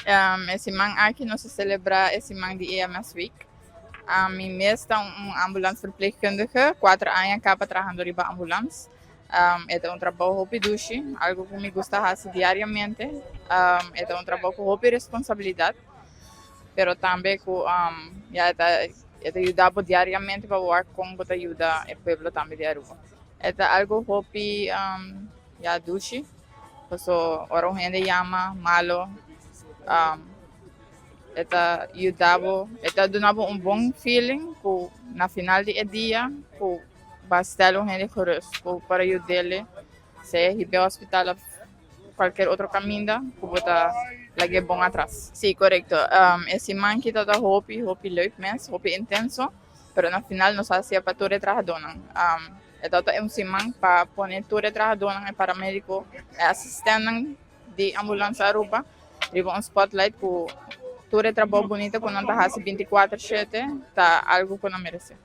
E siman aki nos ta celebra e siman di EMS Week. Ami mes ta un ambulance verpleegkundige, 4 aña caba trahando riba ambulance. E ta un trabou hopi dushi, algo cu mi gusta haci diariamente. E ta un trabou cu hopi responsabilidad, pero tambe cu ja, e ta yuda diariamente pa werk con ta yuda e pueblo tambe di Aruba. E ta algo hopi ja, dushi. Paso ora un hende yama malo, e ta yuda, e ta duna un bon feeling cu na final di dia cu bo a stel un hende gerust, cu por yuda sea hiba hospital of cualkier otro caminda cu bo ta lag'e bon atras. Si, corecto. E siman aki ta hopi, hopi leuk mes, hopi intenso, pero na final nos a haci pa tur e trahadornan. E ta un siman pa pone tur e trahadornan, e paramedico, e assistente di ambulance Aruba, riba un spotlight cu tur e trabou bunita cu nan ta haci 24/7, ta algo cu nan merece.